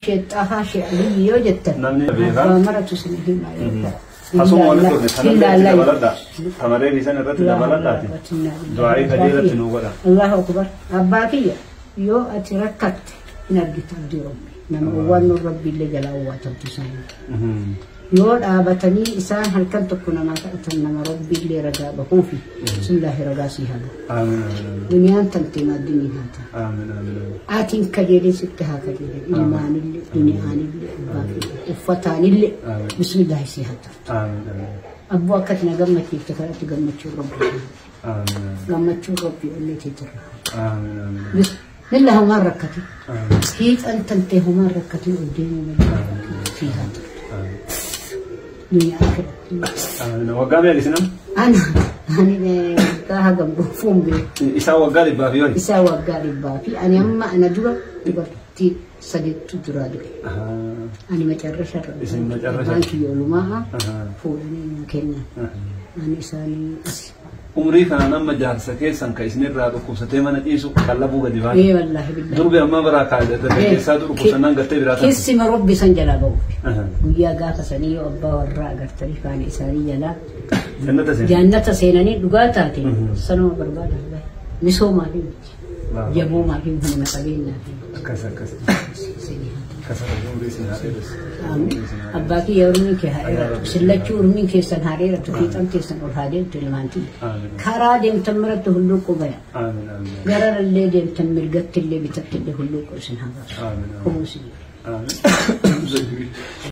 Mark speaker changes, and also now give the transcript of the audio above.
Speaker 1: Sheexxaafaa shee Aliyyi yoo jettan
Speaker 2: Namni beekaa.
Speaker 1: Abbaa maratu isin hima yoo ta'u.
Speaker 2: Asuma walitti turre sanallee itti dabaladha. Tamaree fi san irratti dabaladhaati. Du'aa'ii qajeelatti nuu godha.
Speaker 1: Allahu akbar. Abbaa kiyya, yoo ati rakkatte hin argitu abdii Rabbi. Nama owwaannoon Rabbi illee jalaa owwaatamtu isaanii. Yoo dhaabatanii isaan halkan tokko namaa kadhatan, nama Rabbi illee ragaa bahuufi. Bismillaahi, ragaa sii haa bahu.
Speaker 2: Amiin, amiin.
Speaker 1: Duniyaan tantee maaddiniin haa taatu.
Speaker 2: Amiin, amiin.
Speaker 1: Atiin kajeelee sitti haa kajeelan. Ilmaanillee, duniyaanillee, abbaa kiyya, uffataanillee.
Speaker 2: Amiin.
Speaker 1: Bismillaahi sii haa taatu.
Speaker 2: Amiin, amiin.
Speaker 1: Abboo, akkati na gammachiifte kanatti gammachuun Rabbi.
Speaker 2: Amiin.
Speaker 1: Gammachuun Rabbi onnee teetirra.
Speaker 2: Amiin, amiin.
Speaker 1: Bismillah, homaan rakkate.
Speaker 2: Amiin.
Speaker 1: Fiixan tantee homaan rakkatin ol deemuu malee sii haa taatu.
Speaker 2: Amiin.
Speaker 1: Duniyaa akhiratti.
Speaker 2: Amiin. Waggaa meeqa isin amma?
Speaker 1: Ani waggaa hagam dhufuun beeku.
Speaker 2: Isaa waggaa 100 fi hoyi.
Speaker 1: Isaa waggaa 100 fi ani amma ana dura dubartii sadittu duraa du'e. Ani macarrasha irra.
Speaker 2: Isin macarrasha.
Speaker 1: Abbaan kiyya olumaa fuudhanii naa kennan. Ani isaanii as.
Speaker 2: Umrii kana nama jaarsa keessan ka isinirraa dhukkubsatee mana ciisu qallabuu gadi baate.
Speaker 1: Ee, wallaahi billahi.
Speaker 2: Durbi ammaa biraa kaa dargaggeessaatu dhukkubsannaan gartee biraa taate.
Speaker 1: Keessima Rabbi san jalaa ba'uuf. Guyyaa gaafa sanii yoo abbaa warraa agartanii faana isaanii jalaa
Speaker 2: Jannata seenaa.
Speaker 1: Jannata seenanii dhugaa taate sanuma barbaada. Misoomaa fi miti. Jaboomaa fi humna qabeenyaa fi miti.
Speaker 2: Akkas akkas. Akkas, Rabbi umrii isin haa dheeressu.
Speaker 1: Amiin. Abbaa kiyya, urmiin kee haa dheeratu. Sillachuu urmiin keessan haa dheeratu. Fiixan teessan ol haa deemtu ilmaantii.
Speaker 2: Amiin.
Speaker 1: Karaa deemtan maratti hulluuqquu baya.
Speaker 2: Amiin, amiin.
Speaker 1: Gararallee deemtan, mirgatti illee bitatti illee hulluuqquu isin haa baasu.
Speaker 2: Amiin.
Speaker 1: Humuu isin.
Speaker 2: Amiin.